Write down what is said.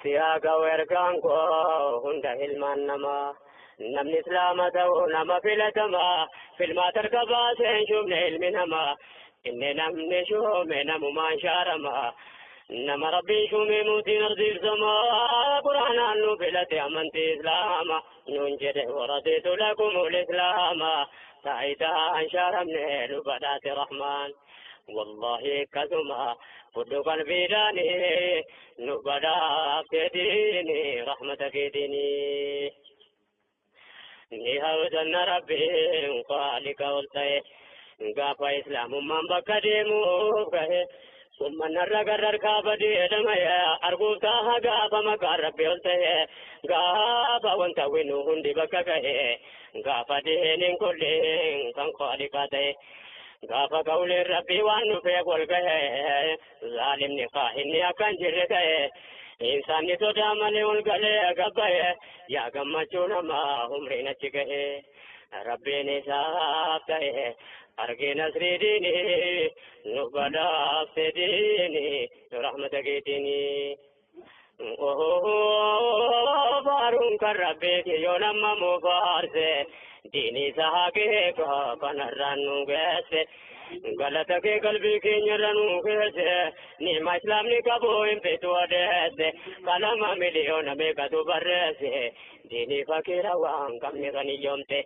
Si haa ga'u ergaan koo hunda ilmaan namaa. Namni islaama ta'u nama filatamaa. Filmaata harka baasee hin shuumne ilmi namaa. Inni namni shuume namumaan shaaramaa. Nama rabbiin shuume mootiin ardiif samaa. Quraanaan nu filate amantii islaama. Nuun jedhe waradiitu lakumul islaama. Taayitaa hin shaaramne nu badhaase rahmaan. Wallahi akkasuma fudhu qalbiidhaani nu badhaafte diini rahmata keetiini. Ni hawwanna rabbiin khaalika ol ta'e gaafa islaamummaan bakka deemuuf gahe uummanarra gararkaa badee dhama'e arguuf taaha gaafa maqaan rabbi ol ta'e gaafa wanta winu hundi bakka gahe gaafa diiniin kulliin kan khaalikaa ta'e. Gaafa qawleen rabbii waan dhufeef wal gahe zaalimni kaahinni akka hin jirre ta'e insaanni sodaa malee ol galee gabbaye yaa gammachuu namaa umriin achi gahe rabbiin isaaf ta'e argee nasrii diini nu badhaafte diini rahmata keetiini. Faaruun kan rabbiiti yoo nama mu faarse diini isaa hakeeka kanarraan nu geesse galata kee qalbii keenyarra nu geesse ni'ima islaamni qabu hin feetu adeesse qalama miliyoona meeqatu barreesse diinii fakiira waan qabne kan hiyyoomte.